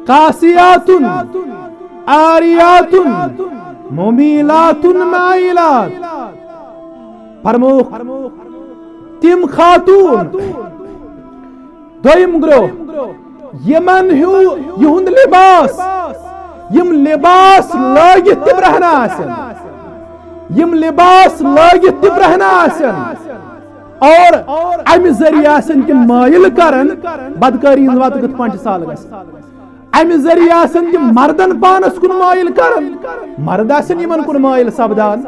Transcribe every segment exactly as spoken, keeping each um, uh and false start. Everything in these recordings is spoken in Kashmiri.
قاسیاتن عاریاتن ممیلاتن مائلات۔ فرمووُکھ، تِم خاتون، دوٚیِم گروہ، یِمن ہیوٗ یِہُنٛد لباس، یِم لباس لٲگِتھ تہِ برہنہ آسن، یِم لباس لٲگِتھ تہِ برہنہ آسن، اور امہِ ذٔریعہٕ آسن تِم مٲیِل کران بدکٲری ہٕنٛز وتہٕ کِتھ پٲٹھۍ چھِ سہل گژھان۔ امہِ ذٔریعہٕ آسن تِم مردن پانس کُن مٲیِل کران، مرد آسن یِمن کُن مٲیِل سپدان۔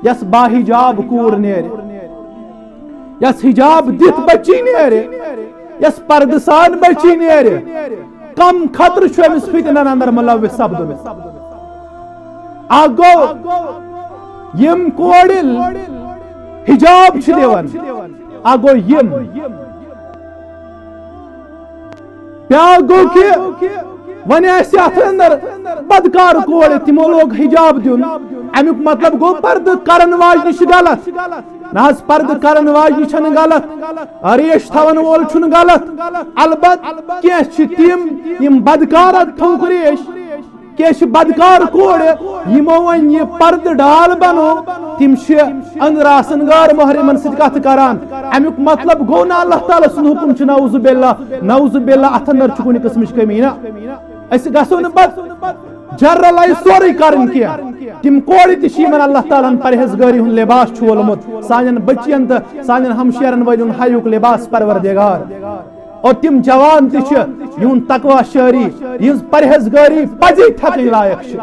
یس باحجاب کوٗر نیرِ، یس حجاب دِتھ بچی نیرِ، یس پردٕ سان بچی نیرِ، کم خطرٕ چھُ أمِس فتنن اندر ملوث سپدُن۔ اکھ گوٚو، یِم کورِ حجاب چھِ دِوان، اکھ گوٚو یِم، بیاکھ گوٚو کہِ وۄنۍ آسہِ اتھ اندر بدکار کورِ، تِمو لوگ حجاب دیُن، امیُک مطلب گوٚو پردٕ کرن واجنہِ چھِ غلط۔ نہ حظ، پردٕ کرن واجنہِ چھنہٕ غلط، ریش تھاون وول چھُنہٕ غلط۔ البتہ کینٛہہ چھِ تِم، یِم بدکار اتھ تھوٚوُکھ ریش، کینٛہہ چھِ بدکار کورِ، یِمو وۄنۍ یہِ پردٕ ڈال بنو، تِم چھِ أنٛدرٕ آسان غٲر محرمن سۭتۍ کتھٕ کران۔ امیُک مطلب گوٚو نہٕ اللہ تعالیٰ سُنٛد حُکم چھُ، نعوذ باللہ، نعوذ باللہ، اتھ اندر چھُ کُنہِ قٕسمٕچ کمی نہ۔ أسۍ گژھو نہٕ پتہٕ جنرلائز سورُے کرٕنۍ کینٛہہ۔ تِم کورِ تہِ چھِ یِمن اللہ تعالیٰ ہن پرہیزگٲری ہُنٛد لباس چھُولمُت، سانٮ۪ن بچین تہٕ سانٮ۪ن ہمشیرن وٲلۍ ہُنٛد حیُک لباس پروردگار۔ اور تِم جوان تہِ چھِ، یِہُنٛد تقوی شٲری، یِہٕنٛز پرہیزگٲری پزی تھکٕنۍ لایق چھِ۔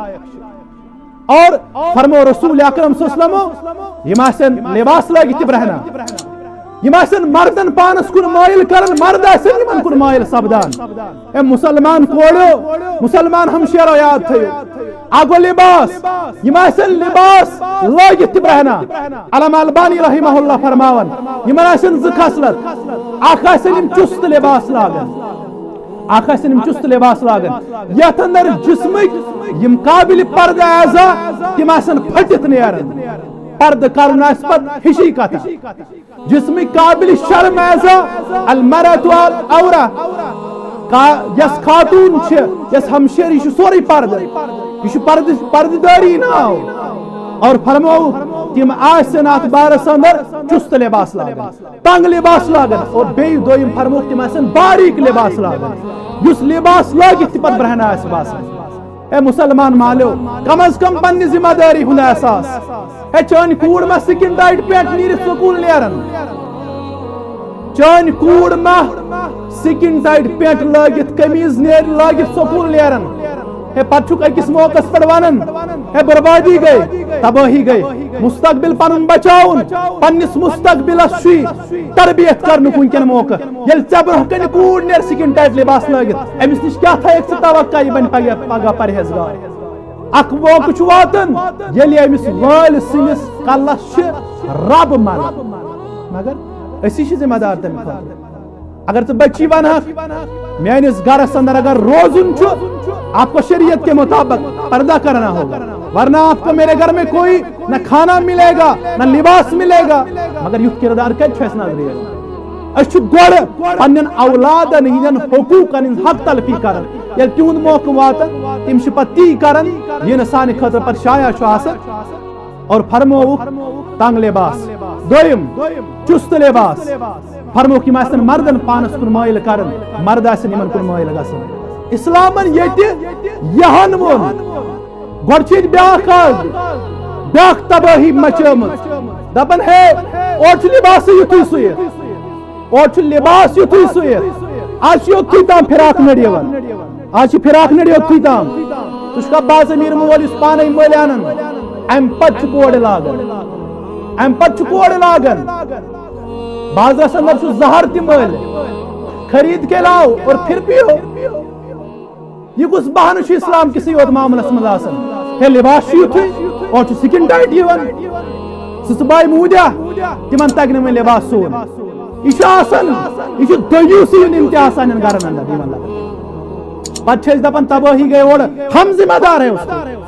اور فرمو رسول اکرم صلی اللہ علیہ وسلم، یِم آسن لباس لٲگِتھ تہِ برہنہ، یِم آسن مردن پانس کُن مٲیِل کران، مرد آسن یِمن کُن مٲیِل سپدان۔ اے مسلمان کوریو، مسلمان ہمشیرو، یاد تھٲیِو، اکھ گوٚو لباس، یِم آسن لباس لٲگِتھ تہِ برہنہ۔ علامہ البانی رحمہ اللہ فرماوان، یِمن آسن زٕ خصلت، اکھ آسن یِم چُست لباس لاگان، اکھ آسن یِم چُست لباس لاگان، یتھ اندر جسمٕکۍ یِم قابل پردٕ اعضا، تِم آسن پھٔٹِتھ نیران۔ پردٕ کرُن آسہِ پتہٕ ہِشی کتھا۔ جسمٕکۍ قابل شرم اعضا، المرأة العورة، کا-، یس خاتون چھِ، یس ہمشیری چھِ، سورُے پردٕ، یہِ چھُ پردٕ، پردٕ دٲری ناو۔ اور فرمووُکھ، تِم آسن اتھ بارس اندر چُست لباس لاگان، تنگ لباس لاگان، اور بیٚیہِ دوٚیِم فرمووُکھ، تِم آسن باریک لباس لاگان، یُس لباس لٲگِتھ تہِ پتہٕ برہنہ آسہِ باسان۔ اے مسلمان مالیو، کم از کم پننہِ ذمہ دٲری ہُنٛد احساس۔ اے چٲنۍ کوٗر ما سکن ٹائٹ پینٹ نیٖرِتھ سکوٗل نیران؟ چٲنۍ کوٗر ما سکن ٹائٹ پینٹ لٲگِتھ، قمیٖض نیرِ لٲگِتھ سکوٗل نیران؟ ہے، پتہٕ چھُکھ أکِس موقعس پٮ۪ٹھ ونان، ہے، بربادی گٔے، تبٲہی گٔے۔ مستقبل پنُن بچاوُن، پننِس مستقبلس چھُے تربیت کرنُک وٕنکٮ۪ن موقعہٕ۔ ییٚلہِ ژےٚ برونٛہہ کنہِ کوٗر نیرِ سکن ٹائٹ لباس لٲگِتھ، أمِس نِش کیٛاہ تھایکھ ژٕ توقع، یہِ بنہِ پگاہ، پگاہ پرہیزگار؟ اکھ موقعہٕ چھُ واتان، ییٚلہِ أمِس وٲلۍ سٕنٛدِس کلس چھِ رب منان۔ مگر أسی چھِ ذمہ دار تمہِ خٲطرٕ۔ اگر ژٕ بچی ونہکھ، میٲنِس گرس اندر اگر روزُن چھُ، آپ کو شریعت کے مطابق پردہ کرنا ہوگا، ورنہ آپ کو میرے گھر میں کوئی نہ کھانا ملے گا، نہ لباس ملے گا۔ مگر یُتھ کردار کتہِ چھُ اَسہِ نظرِ یِوان؟ أسۍ چھِ گۄڈٕ پننٮ۪ن اولادن ہٕنٛدٮ۪ن حقوٗقن ہٕنٛز حق تلفی کران۔ ییٚلہِ تِہُنٛد موقعہٕ واتن، تِم چھِ پتہٕ تی کران، یہِ نہٕ سانہِ خٲطرٕ پتہٕ شایع چھُ آسان۔ اور فرمووُکھ تنگ لباس۔ دوٚیِم، چُست لباس۔ فرمووُکھ یِم آسن مردن پانس کُن مٲیِل کران، مرد آسن یِمن کُن مٲیِل گژھان۔ اسلامن ییٚتہِ یِہن ووٚن، گۄڈٕ چھِ ییٚتہِ بیٛاکھ اکھ، بیٛاکھ تبٲہی مچٲمٕژ۔ دپان، ہے، اورٕ چھُ لباسٕے یُتھُے سُیِتھ، اورٕ چھُ لباس یُتھُے سُیِتھ۔ از چھُ یوٚتھُے تام فراک نٔرۍ یِوان۔ از چھِ فراک نٔرۍ یوٚتھُے تام۔ ژٕ چھُکھا باز امیر مول یُس پانے مٔلۍ انان؟ امہِ پتہٕ چھُ کورِ لاگان۔ امہِ پتہٕ چھُ کورِ لاگان۔ بازرس اندر چھُ زہر تہِ مٔلۍ۔ خرید کے لاؤ اور پھر پیو۔ یہِ کُس بہانہٕ چھُ اسلام کِسٕے یوت معاملس منٛز آسان؟ ہے، لباس چھُ یُتھُے، اورٕ چھُ سکن ٹائٹ یِوان۔ ژٕ ژٕ باے موٗدیا، تِمن تگہِ نہٕ وۄنۍ لباس سُوُن۔ یہِ چھُ آسان، یہِ چھُ دٔیوٗسی ہُنٛد امتیاز سانٮ۪ن گرن اندر یِوان لبنہٕ۔ پتہٕ چھِ أسۍ دپان تبٲہی گٔے اورٕ، ہم ذمہ دار ہے اس کو۔